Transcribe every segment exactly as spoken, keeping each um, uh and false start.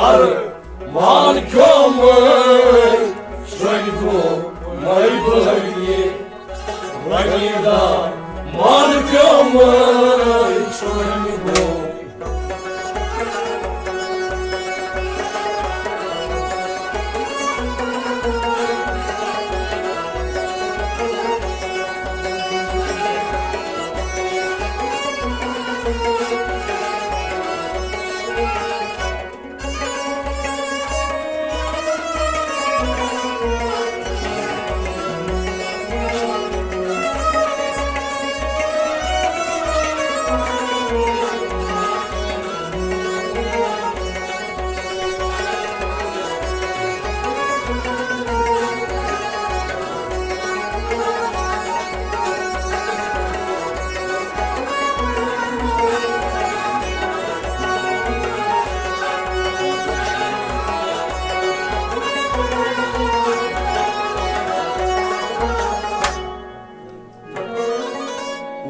مان کیوٚمُے شۄنٛگہِ گوٚمُے بٔلۍ، وۄنۍ دا مان کیوٚمُے شۄنٛگہِ گوٚمُے۔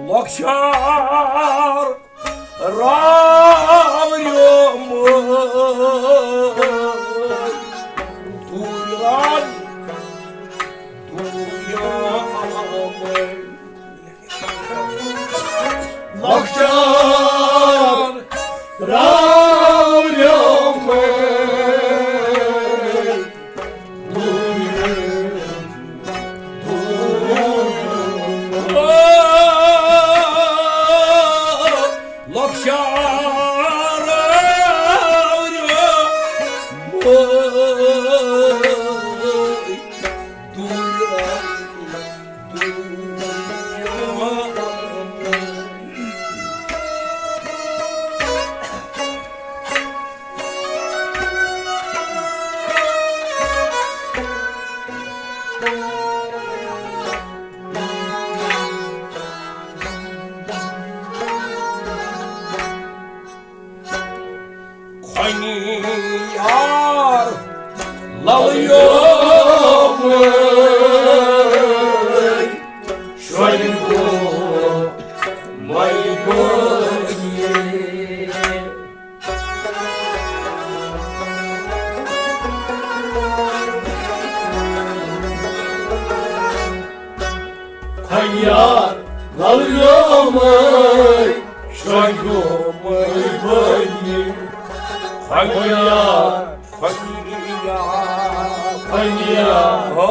لۄکچار راوریومُت دوٗرِران دوٗریومُت۔ لۄکچار راوریومُت کھۄنہِ یار للیومُے شۄنٛگہِ گوٚمُے بٔلۍ۔ کھۄنہِ یار للیومُے شۄنٛگہِ گوٚمُے بٔلۍ۔ کھۄنہِ یار، کھۄنہِ یار، کھۄنہِ یار۔ ہو۔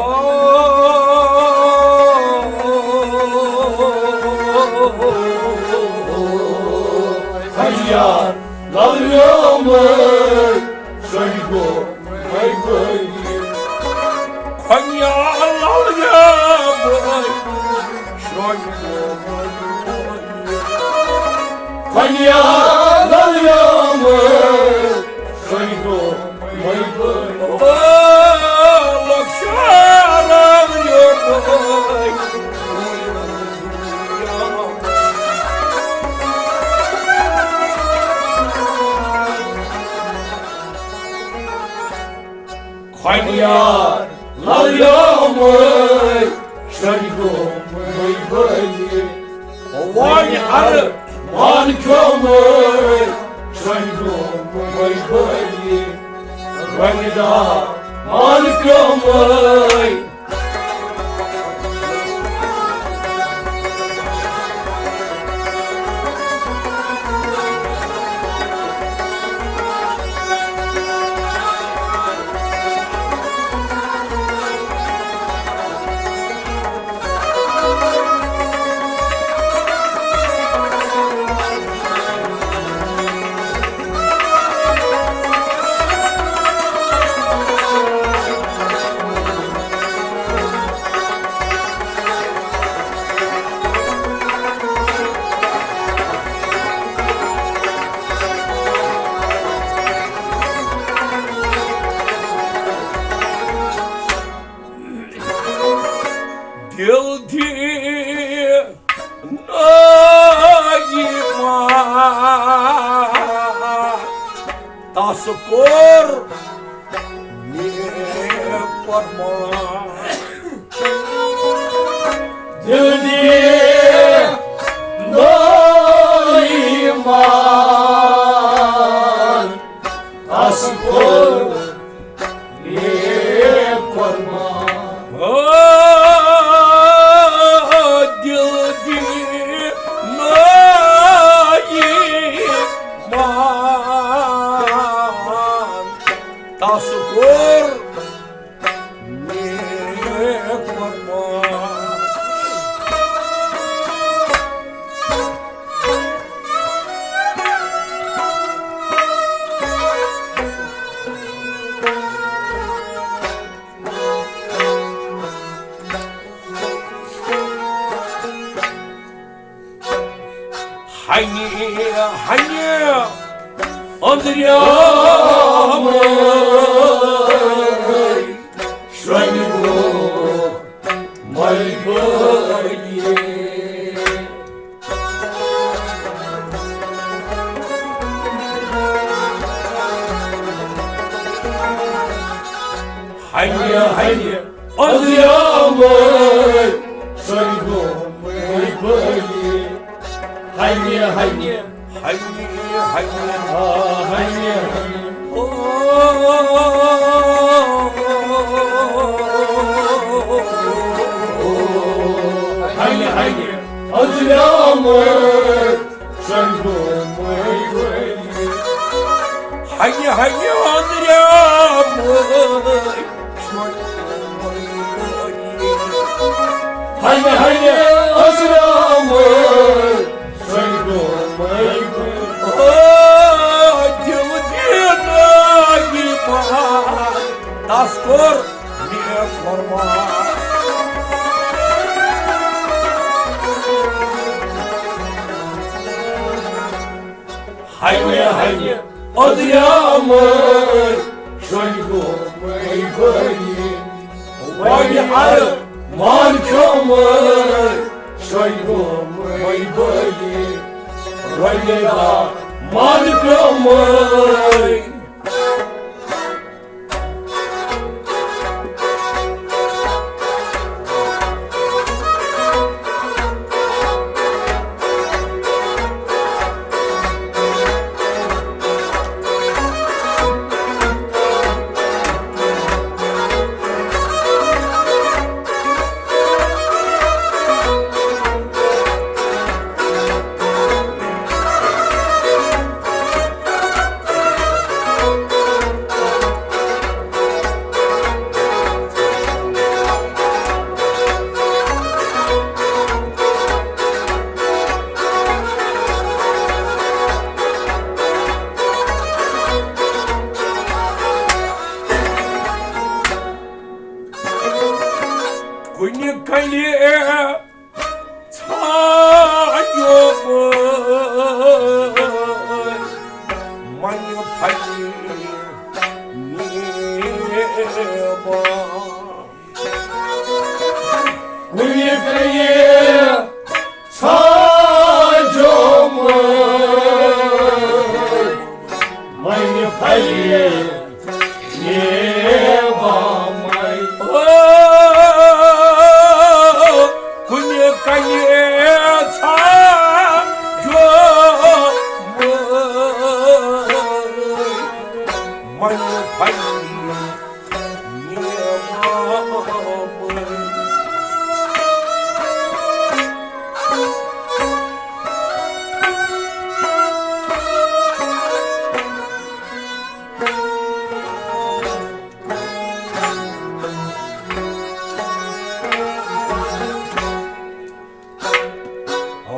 کھۄنہِ یار للیومُے شۄنٛگہِ گوٚمُے بٔلۍ۔ کھۄنہِ یار للیومُے شۄنٛگہِ گوٚمُے بٔلۍ۔ کھۄنہِ یار للیومُے شۄنٛگہِ گوٚمُے بٔلۍ۔ او، لۄکچار للیومُے۔ کھۄنہِ یار للیومُے شۄنٛگہِ گوٚمُے بٔلۍ۔ وۄنۍ اَرٕ مان کیوٚمُے شۄنٛگہِ گوٚمُے بٔلۍ۔ وۄنۍ دا مان کیوٚمُے۔ دل دِ نایمہ، تس کوٚر مےٚ قۄربان۔ دل دِ نایمہ، تس کوٚر ہنہِ أنٛدریٛامٕے شۄنٛگہِ گوٚو مےٚ بٲیہِ۔ ہنہِ ہنہِ أنٛدریٛامٕے شۄنٛگہِ گوٚو مےٚ بٲیہِ۔ ہنہِ ہنہِ ہنہِ ہنہِ آ ہنہِ ہنہِ۔ او، ہنہِ ہنہِ أنٛدریٛامٕے شۄنٛگہِ گوٚو مےٚ بٲیہِ۔ ہنہِ ہنہِ أنٛدریٛامٕے شۄنٛگہِ گوٚو مےٚ بٲیہِ۔ ہنہِ ہنہِ أنٛدریٛامٕے شۄنٛگہِ گوٚو مےٚ بٲیہِ۔ او، دِل دیٖنہٕ یہِ بہار، تس کوٚر مےٚ قۄربان۔ ہنہِ ہنہِ أنٛدریٛامٕے شۄنٛگہِ گوٚو مےٚ بٲیہِ۔ وۄنۍ ارمان کھیوٚمُت شۄنٛگہِ گوٚو مےٚ بٲیہِ۔ وۄنۍ ارمان کھیوٚمُت۔ کُنہِ کلہِ ژھانٛڈیوم منہِ پھلہِ نیبا۔ کُنہِ کلہِ ژھانٛڈیوم منہِ پھلہِ نیبا مے۔ او، کُنہِ کلہِ ژھانٛڈیوم منہِ پھلہِ نیبا مے۔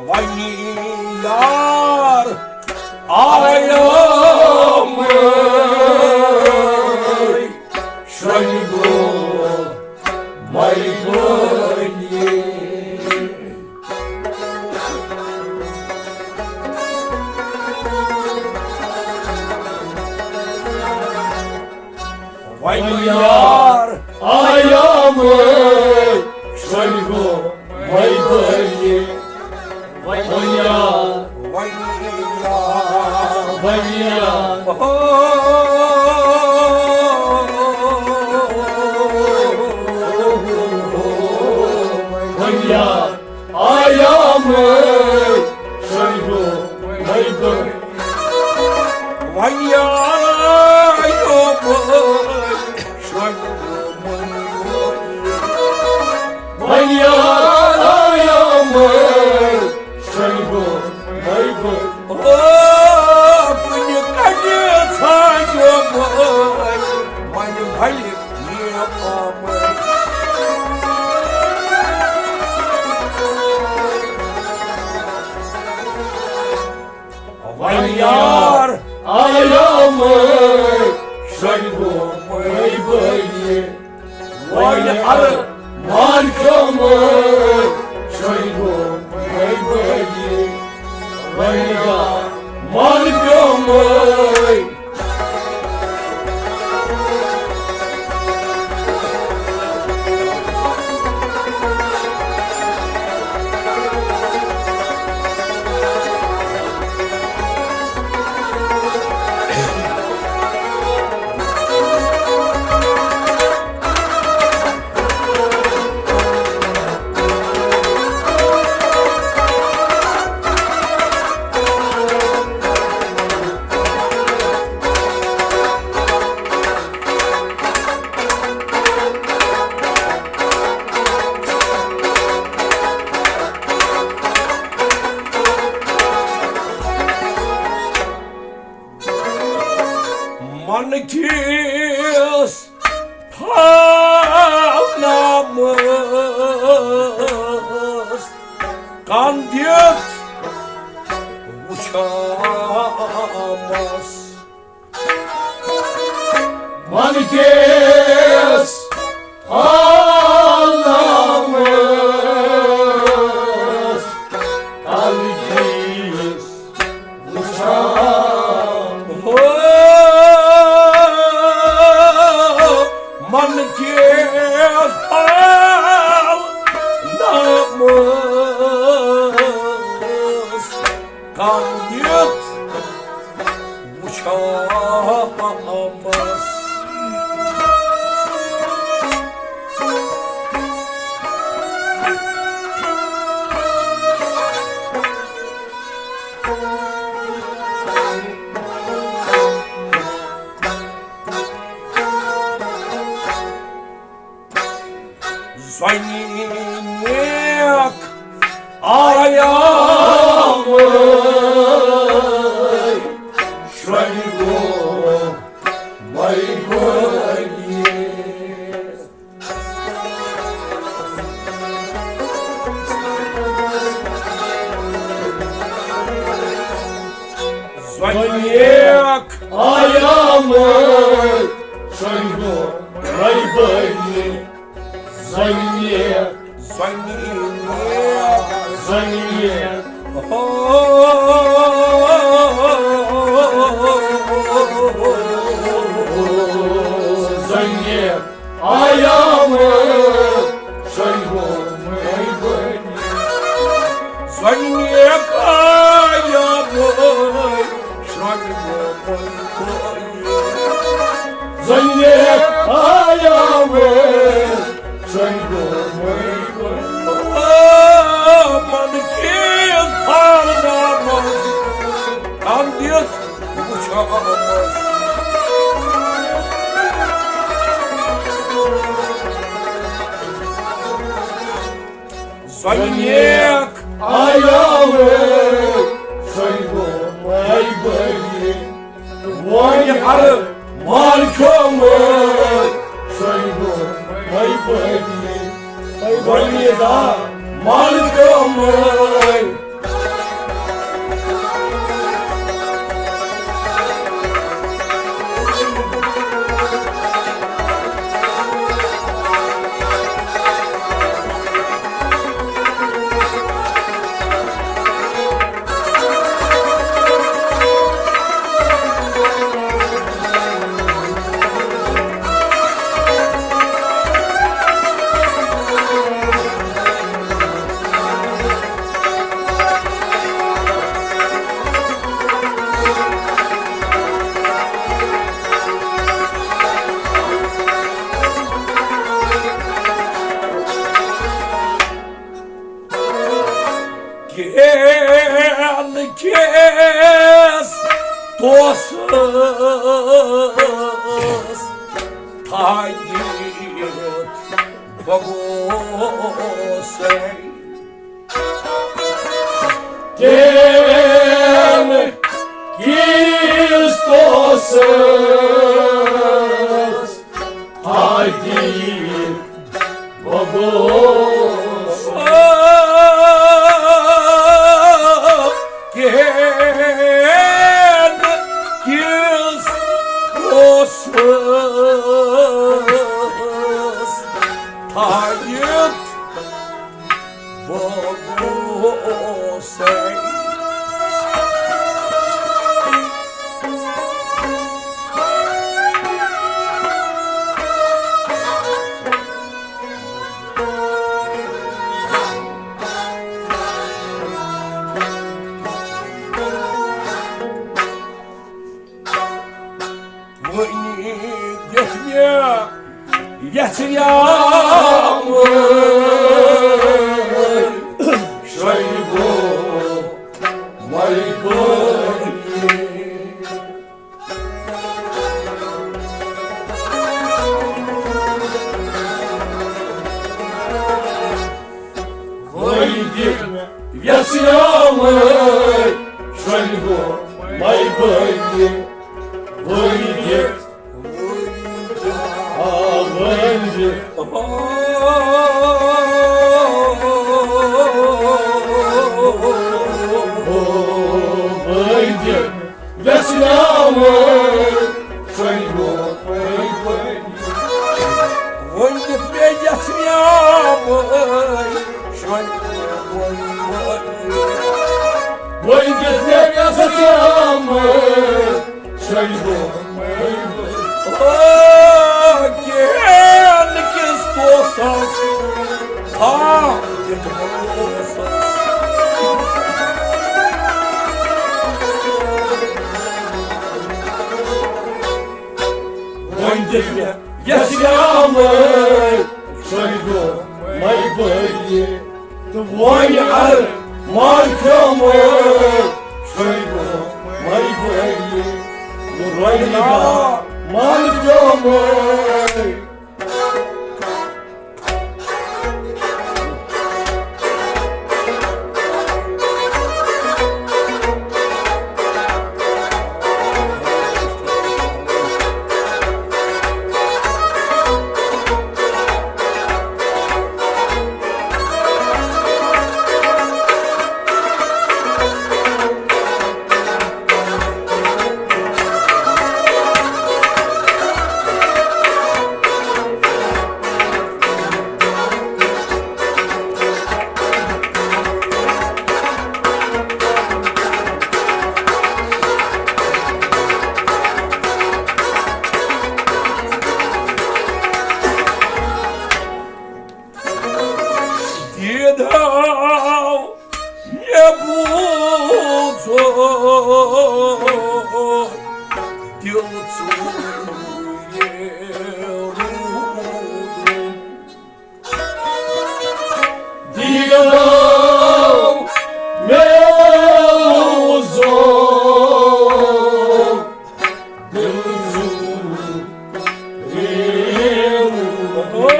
وۄنۍ یار آیومے شۄنٛگہِ گوٚو مےٚ بٲیہِ۔ وۄنۍ یار آیومے شۄنٛگہِ گوٚو مےٚ بٲیہِ۔ وۄنۍ یار، وۄنۍ یار، وۄنۍ یار۔ او، وۄنۍ یار آیومے شۄنٛگہِ گوٚو مےٚ بٲیہِ۔ وۄنۍ یار آیومے شۄنٛگہِ گوٚو مےٚ بٲیہِ۔ وۄنۍ یار آیومے شۄنٛگہِ گوٚو مےٚ بٲیہِ۔ او، کُنہِ کلہِ ژھانٛڈیوم منہِ پھلہِ نیبا مے۔ وۄنۍ یار آیومے شۄنٛگہِ گوٚو مےٚ بٲیہِ۔ وۄنۍ ارمان کھیوٚمُت شۄنٛگہِ گوٚو مےٚ بٲیہِ۔ وۄنۍ یار کِس پھالنامَس کَن دِتھ وُچھامَس۔ من کِس پھالنامَس کَن دِتھ وُچھان۔ ہو، من کِس پھالنامَس کَن دِتھ وُچھامَس۔ زۄنہِ نیک آیامٕے، شۄنٛگہِ گوٚمَے بٔنِتھ۔ زۄنہِ نیک آیامٕے، شۄنٛگہِ گوٚمَے بٔنِتھ۔ زۄنہِ نیک، زۄنہِ نیک، زۄنہِ نیک۔ ہو۔ زۄنہِ نیک آیامٕے، شۄنٛگہِ گوٚمَے بٔنِتھ۔ زۄنہِ نیک آیامٕے، شۄنٛگہِ گوٚمَے بٔنِتھ۔ زۄنہِ نیک آیامٕے، شۄنٛگہِ گوٚمَے بٔنِتھ۔ آ، من کِس پھالنامَس کَن دِتھ وُچھامَس۔ زۄنہِ نیک آیامٕے، شۄنٛگہِ گوٚمَے بٔنِتھ۔ وۄنۍ ہر مال کھیوٚمُت، شۄنٛگہِ گوٚمَے بٔنِتھ۔ وۄنۍ دا مال کھیوٚمُت۔ گیل کِس توسس تھٲوِتھ بہٕ گوسَے۔ گیل کِس توسس تھٲوِتھ بہٕ گوسَے۔ گیل کِس توسس تھٲوِتھ بہٕ گوسَے۔ وۄنۍ دِتھ مےٚ یژھِ یامہٕ شۄنٛگہِ گومَے بٔنِتھ۔ وۄنۍ دِتھ یژھِ یامَے شۄنٛگہِ گومَے بٔنِتھ۔ وۄنۍ دِتھ وٲنٛگِتھ ویژھناوان شۄنٛگہِ گوٚو مےٚ بٔلۍ۔ وٲنٛگِتھ مےٚ ویژھناوان شۄنٛگہِ گوٚو مےٚ بٔلۍ۔ وٲنٛگِتھ مےٚ ویژھناوان شۄنٛگہِ گوٚو مےٚ بٔلۍ۔ او، کِہیٖنۍ کِس توسَس۔ آ، یہِ تہِ اوس۔ وۄنۍ دِژ مےٚ یَس یامٲے، سۄے گوٚو مےٚ بٔلۍ۔ تہٕ وۄنۍ اَر مَر پیوٚمُت، سۄے گوٚو مےٚ بٔلۍ۔ وۄنۍ اَر مَر پیوٚمُت۔ دیٖد ہاو مےٚ بوٗزُن دِل ژوٗرِ روٗدُن۔ دیٖد ہاو مےٚ بوٗزُن دِل ژوٗرِ روٗدُن۔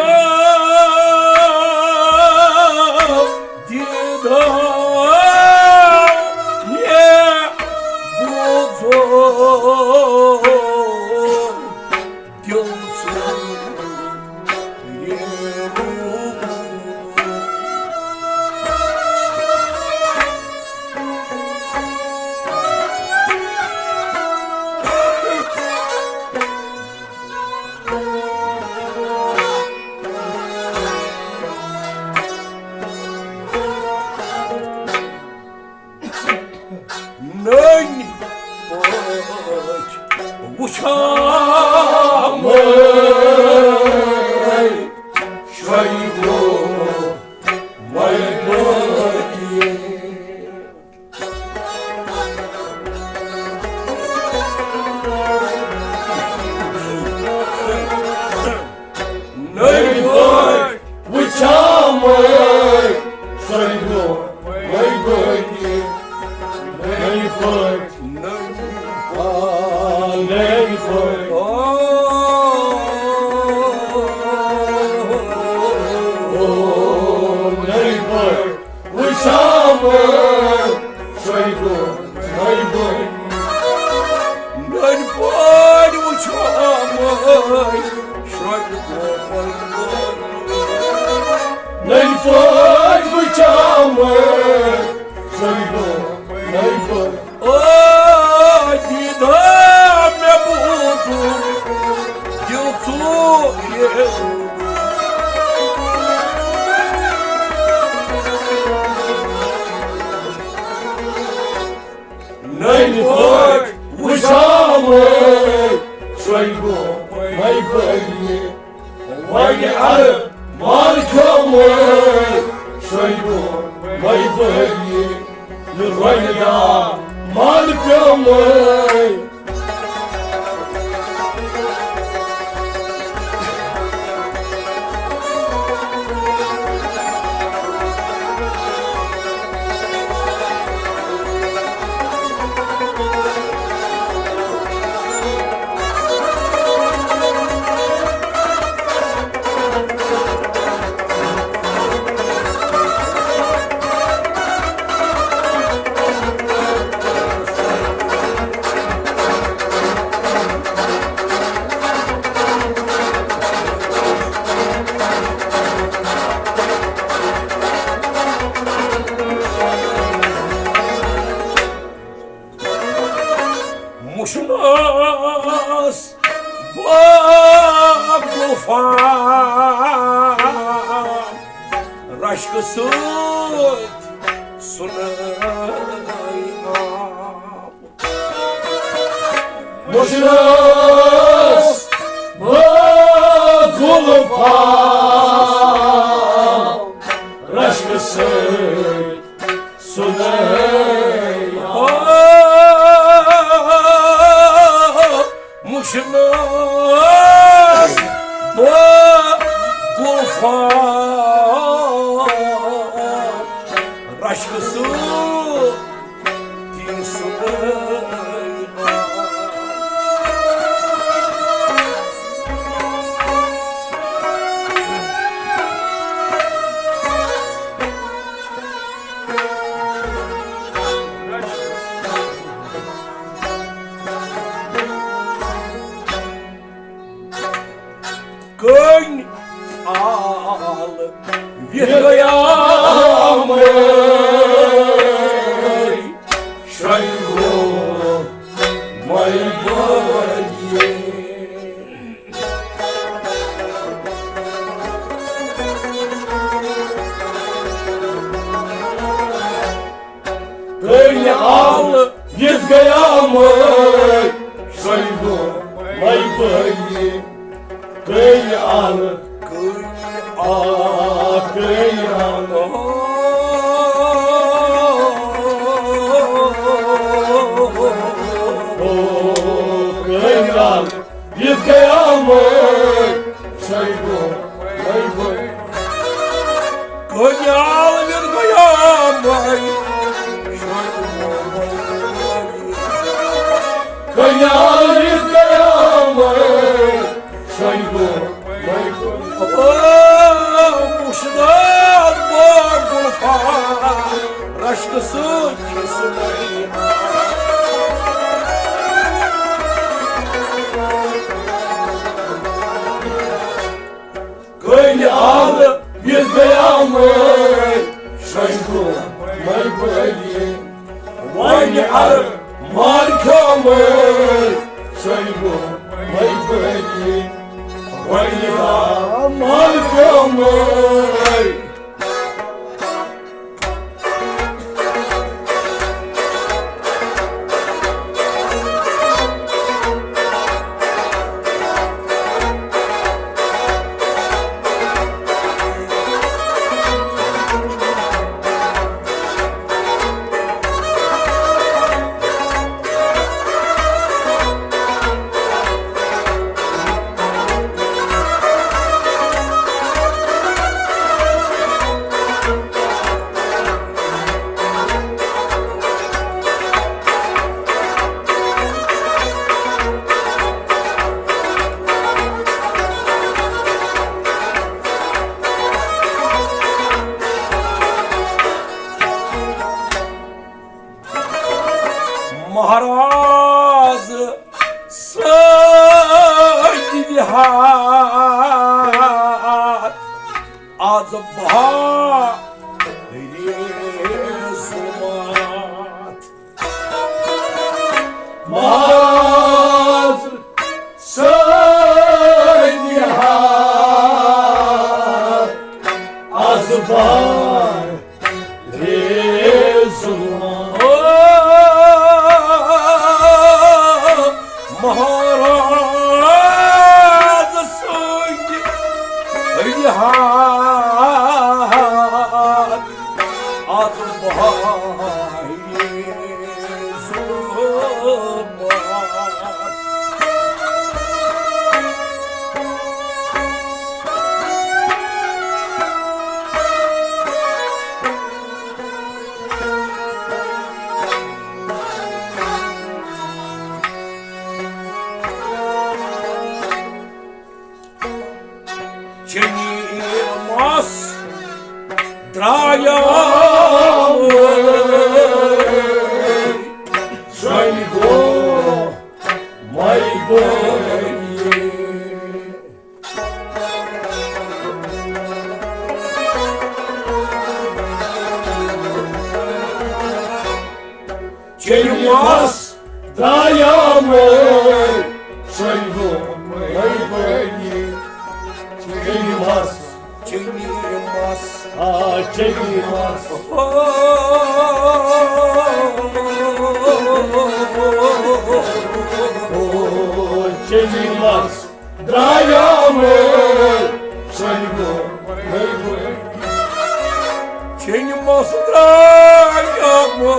نٔنۍ پٲٹھۍ وٕچھان شۄنٛگہِ گوٚو مےٚ بٔلۍ۔ نٔنۍ پٲٹھۍ وٕچھان مےٚ شۄنٛگہِ گوٚو مےٚ بٔلۍ۔ نٔنۍ پٲٹھۍ، نٔنۍ پٲٹھۍ، آ، نٔنۍ پٲٹھۍ۔ او، او، نٔنۍ پٲٹھۍ وٕچھان مےٚ شۄنٛگہِ گوٚو مےٚ بٔلۍ۔ نٔنۍ پٲٹھۍ وٕچھان مےٚ شۄنٛگہِ گوٚو مےٚ بٔلۍ۔ نٔنۍ پٲٹھۍ وٕچھان مےٚ شۄنٛگہِ گوٚو مےٚ بٔلۍ۔ او دیٖدا مےٚ بوٗزُن دِل ژوٗرِ۔ نٔنۍ پٲٹھۍ وٕچھان مےٚ شۄنٛگہِ گوٚو مےٚ بٔلۍ۔ وۄنۍ اَر مَر کھیوٚمُت شۄنٛگہِ گوٚو مےٚ بٔلۍ۔ یہِ رۄنٛگہِ دار مَر پیوٚمُت۔ عشقہٕ سۭتۍ سُنٛدے آب۔ مُشرس بہٕ گُلفام رشکہٕ سۭتۍ سُنٛدے آب۔ مُشرس بہٕ گُلفام رشکہٕ سۭتۍ سُنٛدے آب۔ کٔنۍ آل وِرگیامٕے شۄنٛگو مے بٲگی۔ کٔنۍ آل وِرگیامٕے شۄنٛگو مے بٲگی۔ کٔنۍ آل، کٔنۍ آل، کٔنۍ آل۔ او، کٔنۍ آل وِرگیامٕے شۄنٛگو مے بٲگی۔ کٔنۍ آل وِرگیامٕے شۄنٛگو مے بٲگی۔ کٔنۍ آل وِرگیامٕے شۄنٛگو مے بٲگی۔ او، مُشرس بہٕ گُلفام رشکہٕ سۭتۍ سُنٛدے آب۔ کٔنۍ آل وِرگیامٕے شۄنٛگو مے بٲگی۔ وۄنۍ ارمان کھیوٚمُت شۄنٛگو مے بٲگی۔ وۄنۍ ارمان کھیوٚمُت۔ مہراز سۭتۍ وِہار آز بہار ظُلمات۔ مہراز سۭتۍ وِہار آز بہار ظُلمات۔ او، مہراز سۭتۍ وِہار آز بہار ظُلمات۔ چنی مس درایاو سۄنہِ گوٚو مے بٲگی۔ چنہِ مس درایاو سۄنہِ گوٚو مے بٲگی۔ چنہِ مس چنی مس، آ، چنی مس۔ چنی مس درایامے، سۄنہِ گوٚو مےٚ۔ چنی مس درایامے،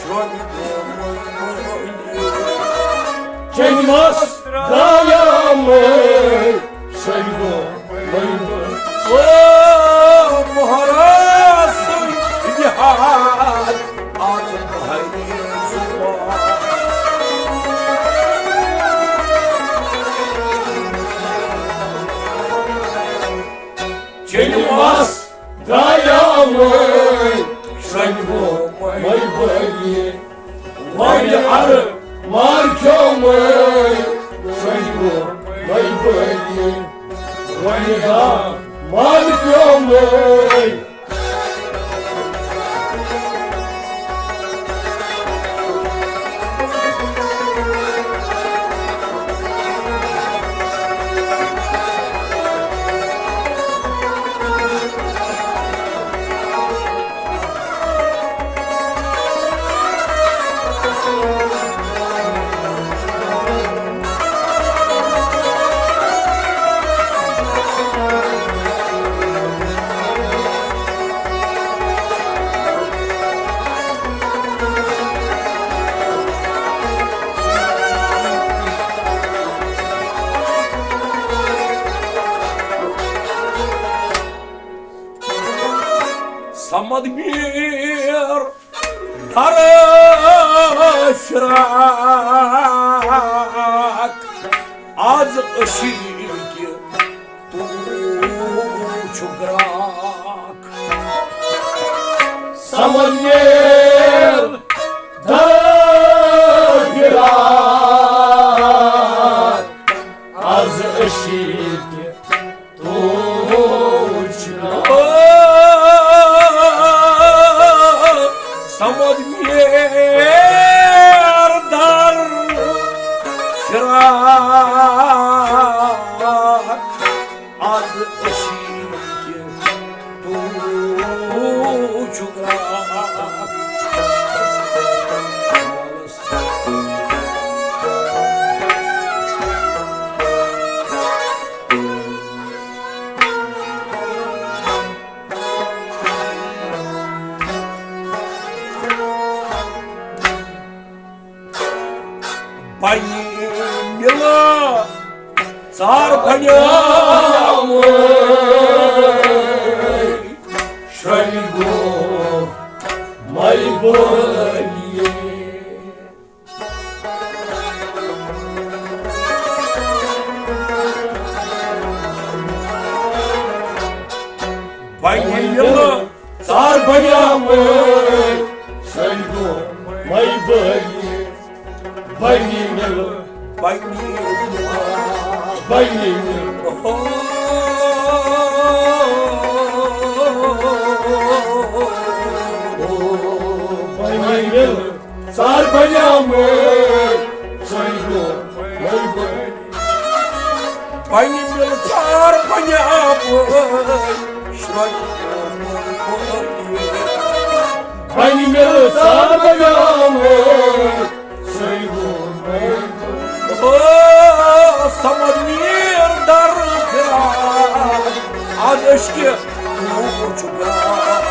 سۄنہِ گوٚو مےٚ۔ چنی مس درایامے، سۄنہِ گوٚو مےٚ۔ او مہراز سُنٛد یاد، آز بہاری زُبان۔ چنی مس درایامے، سۄنہِ گوٚو مےٚ۔ وۄنۍ ارٕ مار کھیوٚمے، سۄنہِ گوٚو مےٚ۔ وۄنۍ دار مار کھیوٚمے۔ صمد میر در فراق، آز اشی کہ تو چھُ گراک۔ صمد میر در فراق، آز اشی کہ تو چھُ گراک۔ صمد میر در فراق، آز اشی کہ تو چھُ گراک۔ بنی مِلہٕ ژار بنیامٕے، شۄنٛگہِ گوٚو مےٚ بنی۔ بنی مِلہٕ ژار بنیامٕے، شۄنٛگہِ گوٚو مےٚ بنی۔ بنی مِلہٕ، بنی مِلہٕ، بنی مِلہٕ۔ بنی مِلہٕ ژار بنیامٕے، شۄنٛگہِ گوٚو مےٚ بنی۔ بنی مِلہٕ ژار بنیامٕے، شۄنٛگہِ گوٚو مےٚ بنی۔ بنی مِلہٕ ژار بنیامٕے، شۄنٛگہِ گوٚو مےٚ بنی۔ او صمد میر در فراق، آز اشی کہ تو چھُ گراک۔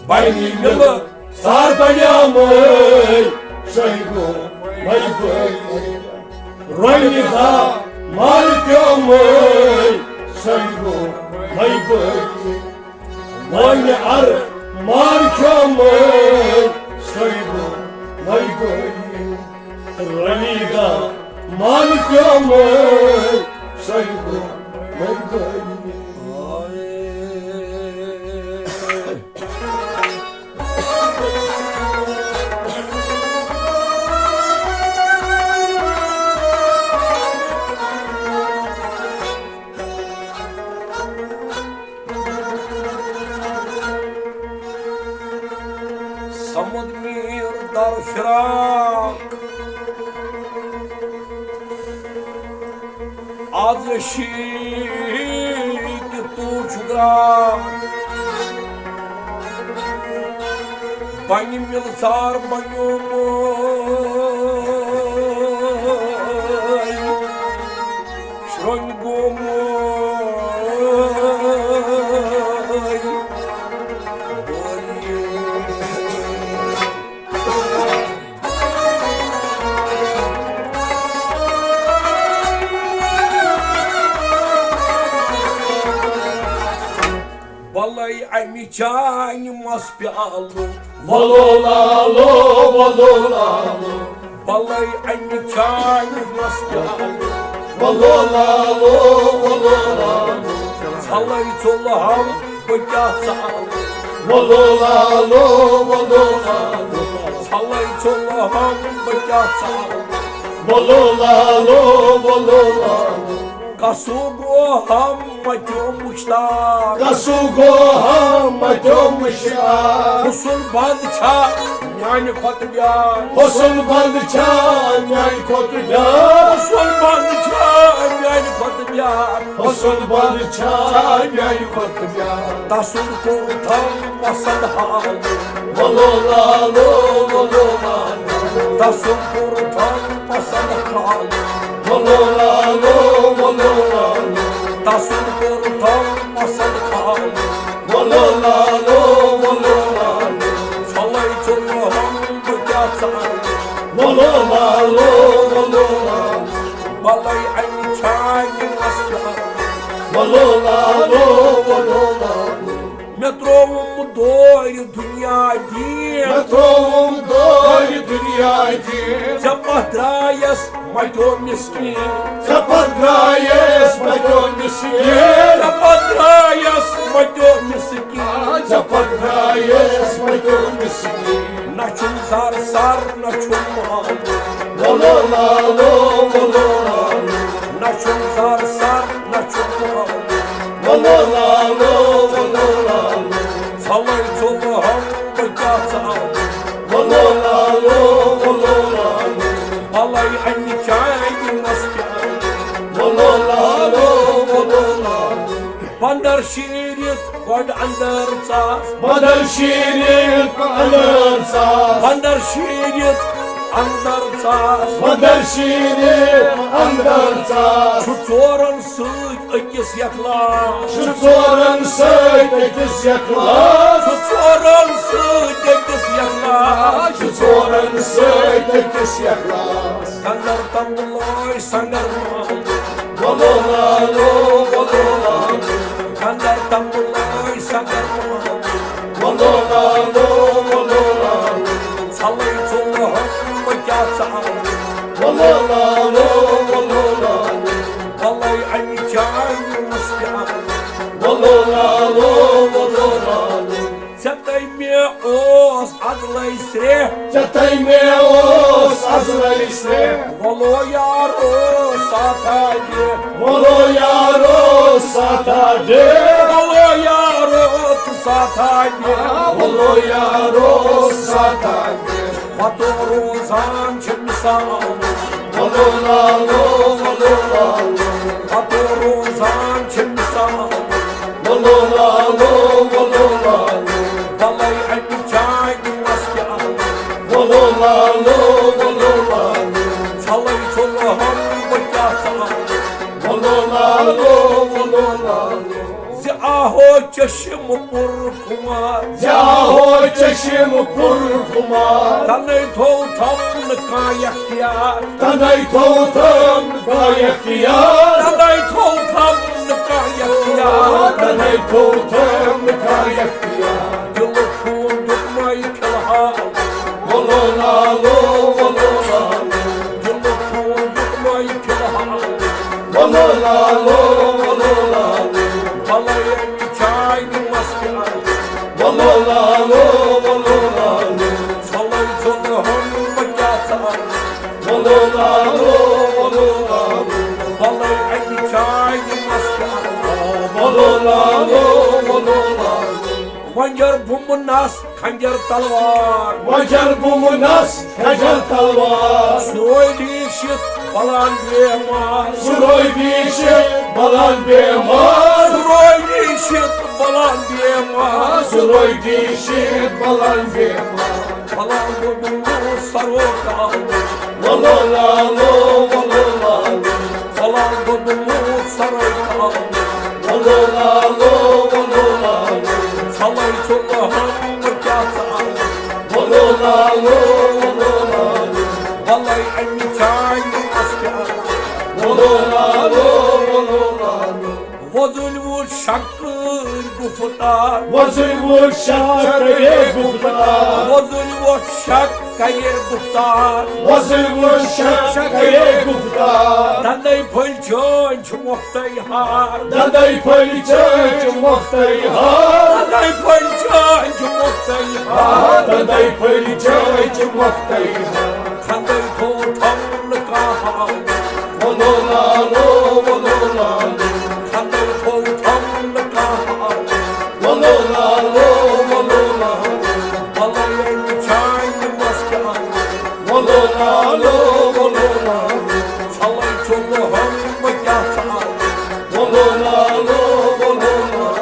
بنی مِلہٕ ژار بنیامٕے، شۄنٛگہِ گوٚو مےٚ بنی۔ رۄنہِ دار مار کھیوٚمے، شۄنٛگہِ گوٚو مےٚ بنی۔ وۄنۍ ارٕ مار کھیوٚمے، شۄنٛگہِ گوٚو مےٚ بنی۔ رۄنہِ دار مار کھیوٚمے، شۄنٛگہِ گوٚو مےٚ بنی۔ صمد میر در فراق۔ از شیٖک تو چھُ گرٛان، بنہِ مِلژار بنیومُت، شرٛنٛگۍ گومُت۔ بلے امہِ چانہِ مس پیالُک، ولو لالو، ولو لالو۔ بلے امہِ چانہِ مس پیالُک، ولو لالو، ولو لالو۔ ژھلے ژوٚلہم بہٕ کیٛاہ ژالہٕ۔ ولو لالو، ولو لالو۔ ژھلے ژوٚلہم بہٕ کیٛاہ ژالہٕ۔ ولو لالو، ولو لالو۔ کسو گوٚو ہم متیو مشتاق۔ کسو گوٚو ہم متیو مشتاق۔ حسن بند چھا میانہِ کھۄتہٕ بیٛاکھ۔ حسن بند چھا میانہِ کھۄتہٕ بیٛاکھ۔ حسن بند چھا میانہِ کھۄتہٕ بیٛاکھ۔ حسن بند چھا میانہِ کھۄتہٕ بیٛاکھ۔ تسُنٛد کوٚرُتھم پسند حال۔ ولو لالو، ولو لالو۔ تسُنٛد کوٚرُتھم پسند حال۔ ولو لالو، ولو لالو۔ تسُنٛد کوٚرُتھم پسند حال۔ ولو لالو، ولو لالو۔ ژھلے ژوٚلہم بہٕ کیٛاہ ژالہٕ۔ ولو لالو، ولو لالو۔ بلے امہِ چانہِ مس پیالُک۔ ولو لالو، ولو لالو۔ مےٚ ترٛووُم دورِ دُنیا دیٖن۔ مےٚ ترٛووُم دورِ دُنیا دیٖن۔ ژےٚ پتھ درٛایس متیو مسکیٖن۔ ژےٚ پتھ درٛایس متیو مسکیٖن۔ ژےٚ پتھ درٛایس متیو مسکیٖن۔ ژےٚ پتھ درٛایس متیو مسکیٖن۔ نہ چھُم زر سر، نہ چھُم مال۔ ولو لالو، ولو لالو۔ نہ چھُم زر سر، نہ چھُم مال۔ ولو لالو، ولو لالو۔ ژھلے ژوٚلہم بہٕ کیٛاہ ژالہٕ۔ ولو لالو، ولو لالو۔ بلے امہِ چانہِ مس پیالُک۔ ولو لالو، ولو لالو۔ بندر شیٖرِتھ گۄڈٕ اندر ژاس۔ بندر شیٖرِتھ اندر ژاس۔ بندر شیٖرِتھ اندر ژاس۔ بندر شیٖرِتھ اندر ژاس۔ چھُ ژورن سۭتۍ أکِس یتھ لاس۔ چھُ ژورن سۭتۍ أکِس یتھ لاس۔ چھُ ژورن سۭتۍ أکِس یتھ لاس۔ چھُ ژورن سۭتۍ أکِس یتھ لاس۔ کندر تمبلٲے سنگر مال۔ ولو لالو، ولو لالو۔ کندر تمبلٲے سنگر مال۔ ولو لالو، ولو لالو۔ ژھلے ژوٚلہم بہٕ کیٛاہ ژالہٕ۔ ولو لالو، ولو لالو۔ بلے امہِ چانہِ مس پیالُک۔ ولو لالو، ولو لالو۔ ژےٚ تَمہِ اوس ازلے سرٛیٚہہ۔ ژےٚ تَمہِ اوس ازلے سرٛیٚہہ۔ ولو یارو ساتھا دِ۔ ولو یارو ساتھا دِ۔ ولو یارو ساتھا دِ۔ ولو یارو ساتھا دِ۔ پتو روزان چھِ مثال۔ ولو لالو، ولو لالو۔ پتو روزان چھِ مثال۔ ولو لالو، ولو لالو۔ بلے اَکہِ چاے دِمس پیالہٕ۔ ولو لالو، ولو لالو۔ ژھلے ژوٚلہم بہٕ کیٛاہ ژالہٕ۔ ولو لالو، ولو لالو۔ زِ آہو چشم پُر خمار۔ زِ آہو چشم پُر خمار۔ تنے تھوٚوتھم نہٕ کانٛہہ اختیار۔ تنے تھوٚوتھم نہٕ کانٛہہ اختیار۔ تنے تھوٚوتھم نہٕ کانٛہہ اختیار۔ تنے تھوٚوتھم نہٕ کانٛہہ اختیار۔ دِلُک خوٗن دیُتمَے فی الحال۔ ولو لالو، ولو لالو۔ دِلُک خوٗن دیُتمَے فی الحال۔ ولو لالو، ولو لالو۔ بلے اَکہِ چاے دِمس پیالہٕ۔ ولو لالو، ولو لالو۔ ژھلے ژوٚلہم بہٕ کیٛاہ ژالہٕ۔ ولو لالو، ولو لالو۔ بلے اَکہِ چاے دِمس پیالہٕ۔ ولو لالو، ولو لالو۔ وۄنۍ جر بُمہٕ نس خنجر تلوار۔ وۄنۍ جر بُمہٕ نس خنجر تلوار۔ سُے لیٖکھ بلان بیمار۔ سُہ روے بیٖشِتھ بلان بیمار۔ سُہ روے بیٖشِتھ بلان بیمار۔ سُہ روے بیٖشِتھ بلان بیمار۔ بلان گوٚو سرو کالہٕ۔ وَلو لالو، وَلو لالو۔ بلان گوٚو سرو کالہٕ۔ وَلو لالو، وَلو لالو۔ ژھلے ژوٚلہٕ ہم کیٛاہ ژٕ آو؟ وَلو لالو، وَلو لالو۔ وَلَے اَمہِ چانہِ مستہِ آو۔ وَلو لالو، وَلو لالو۔ وۄزُلۍ وُچھ شکٕر گُفتار۔ وۄزُلۍ وُچھ شکرے گُفتار۔ وۄزُلۍ وُچھ شکرے گُفتار۔ وۄزُلۍ وُچھ شکرے گُفتار۔ دَندَے پھٔلۍ چٲنۍ چھِ مۄختَے ہار۔ دَندَے پھٔلۍ چٲنۍ چھِ مۄختَے ہار۔ دَندَے پھٔلۍ چٲنۍ چھِ مۄختَے ہار۔ دَندَے پھٔلۍ چٲنۍ چھِ مۄختَے ہار۔ کھنٛدَے تھوٚو تھَم نہٕ کانٛہہ ہار۔ وَلو لالو، وَلو لالو۔ کھنٛدَے تھوٚو تھَم نہٕ کانٛہہ ہار۔ وَلو لالو، وَلو لالو۔ وَلَے اَمہِ چانہِ مستہِ آو۔ وَلو لالو، وَلو لالو۔ ژھلَے ژوٚلہٕ ہم بہٕ کیٛاہ ژٕ آو۔ وَلو لالو، وَلو لالو۔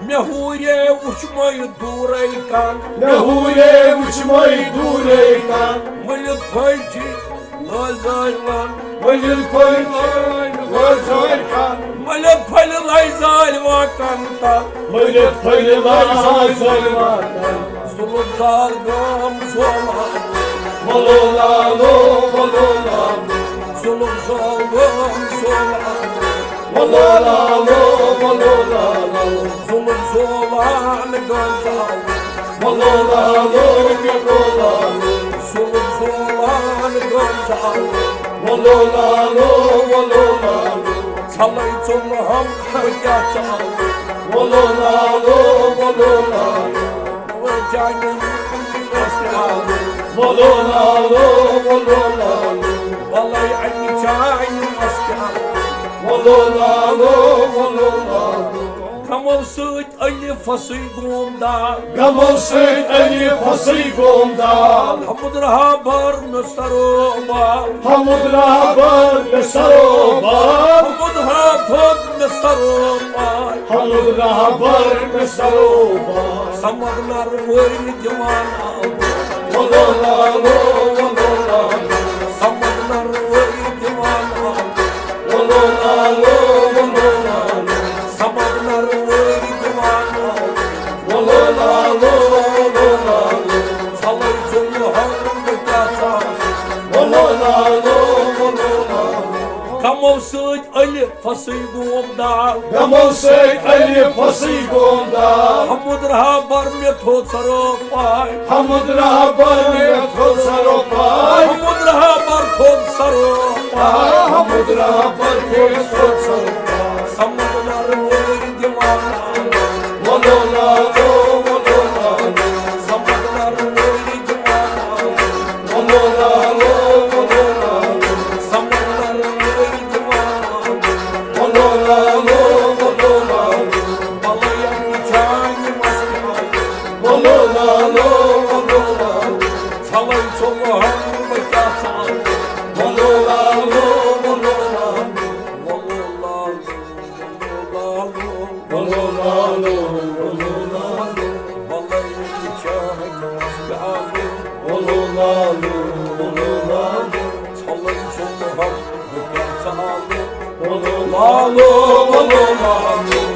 مےٚ ہوٗرے وُچھمَے دوٗرَے کَن۔ مےٚ ہوٗرے وُچھمَے دوٗرَے کَن۔ مٔلِتھ پھٔلۍ چھِ لٲزٲلۍ وَن۔ مٔلِتھ پھٔلۍ لٲزٲلۍ کَن۔ مٔلِتھ پھٔلۍ لٲزٲلۍ وَن کَن تَل۔ مٔلِتھ پھٔلۍ لٲزٲلۍ وَن کَن۔ ظُلُم زال گام زولان۔ وَلو لالو، وَلو لالو۔ ظُلُم زال گام زولان۔ وَلو لالو، وَلو لالو۔ ظُلُم زولان گام زال۔ وَلو لالو، وَلو لالو۔ ظُلُم زولان گام زال۔ وَلو لالو، وَلو لالو۔ ژھلَے ژوٚلہٕ ہم بہٕ کیٛاہ ژٕ آو۔ وَلو لالو، وَلو لالو۔ وَلَے چانہِ مستہِ آو۔ وَلو لالو، وَلو لالو۔ وَلَے اَمہِ چانہِ مستہِ آو۔ وَلو لالو، وَلو لالو۔ غمو سۭتۍ الفسٕے گوم دال۔ غمو سۭتۍ الفسٕے گوم دال۔ حمد رہا بر مےٚ سرو بال۔ حمد رہا بر مےٚ سرو بال۔ حمد رہا بر مےٚ سرو بال۔ حمد رہا بر مےٚ سرو بال۔ سمد نر ؤری دِوان آو۔ وَلو لالو، وَلو لالو۔ سمد نر ؤری دِوان آو۔ وَلو لالو، وَلو لالو۔ سمد نر ؤری دِوان آو۔ وَلو لالو، وَلو لالو۔ ژھلَے ژوٚلہٕ ہم بہٕ کیٛاہ ژٕ آو۔ وَلو لالو، وَلو لالو۔ غمو سۭتۍ الفسٕے گوم دال۔ غمو سۭتۍ الفسٕے گوم دال۔ حمد رہا بر مےٚ تھوٚد سرو پاے۔ حمد رہا بر مےٚ تھوٚد سرو پاے۔ حمد رہا بر تھوٚد سرو پاے۔ حمد رہا بر مےٚ تھوٚد سرو پاے۔ سمد نر ؤری دِوان آو۔ وَلو لالو، وَلو لالو۔ سمد نر ؤری دِوان آو۔ وَلو لالو، وَلو لالو۔ سمد نر ؤری دِوان آو۔ وَلو لالو، وَلو لالو۔ بلیا چانہِ مستہِ آو۔ وَلو لالو، وَلو لالو۔ ژھلَے ژوٚلہٕ ہم بہٕ کیٛاہ ژٕ آو۔ وَلو لالو، وَلو لالو۔ وَلو لالو، وَلو لالو۔ وَلو لالو، وَلو لالو۔ بلیا چانہِ مستہِ آو۔ وَلو لالو، وَلو لالو۔ ژھلَے ژوٚلہٕ ہم بہٕ کیٛاہ ژٕ آو۔ وَلو لالو، وَلو لالو۔